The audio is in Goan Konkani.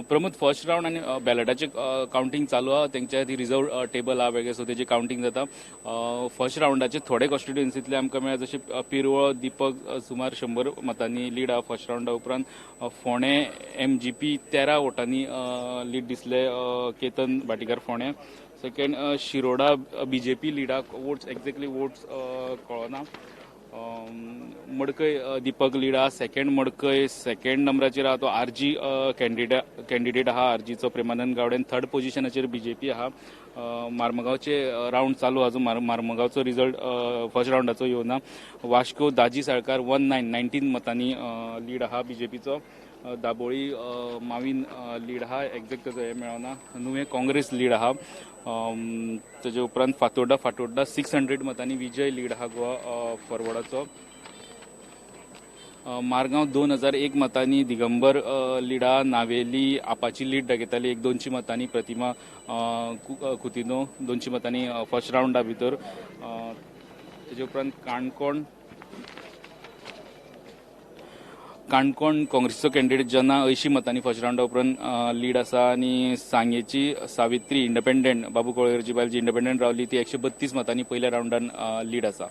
प्रमोद, फर्स्ट रावंड आनी बॅलटाचे कावंटींग चालू आहा. तेंच्या खातीर रिजर्व टेबल आहा वेगळे, सो तेजे कावंटींग जाता. फर्स्ट रावंडाचे थोडे कॉन्स्टिट्युएन्सींतले आमकां मेळ्ळा, जशे पिरवळ दीपक सुमार 100 मतांनी लीड आहा फर्स्ट रावंडा उपरांत. फोंडें MGP 13 वोटांनी लीड दिसले Ketan Bhatikar Ponda. Second Shiroda BJP लिडाक votes exactly votes कळना. मडकय दीपक लिडा सेकंड, मडकय सेकंड नंबराचेर आहा तो आरजी कॅन्डिडेट आहा आरजीचो प्रेमानंद गावडे. थर्ड पोजिशनाचेर बीजेपी आहा. मार्मगांवचे रावंड चालू आजून मार्मगांवचो रिजल्ट फर्स्ट रावंडाचो येवना. वास्को दाजी साळकार 1919 मतांनी लीड आहा बीजेपीचो. दाबोळी मावीन लीड आहा, एक्झॅक्ट ताचो हें मेळना. नुवें काँग्रेस लीड आहा. ताजे उपरांत फातोर्डा 600 मतांनी विजय लीड आहा गोवा फॉरवर्डाचो. मारगांव 2001 मतांनी दिगंबर लिडा. नावेली आपाची लीड दाखयताली 1-200 मतांनी प्रतिमा कुतिनो 200 मतांनी फर्स्ट रावंडा भितर. ताजे उपरांत काणकोण काँग्रेसीचो कॅन्डिडेट जना 80 मतांनी फर्स्ट रावंडा उपरांत लीड आसा. आनी सांगेची सावित्री इंडिपेंडंट बाबू कोळेकरची बायल जी इंडिपेंडंट रावली ती 132 मतांनी पयल्या रावंडान लीड आसा.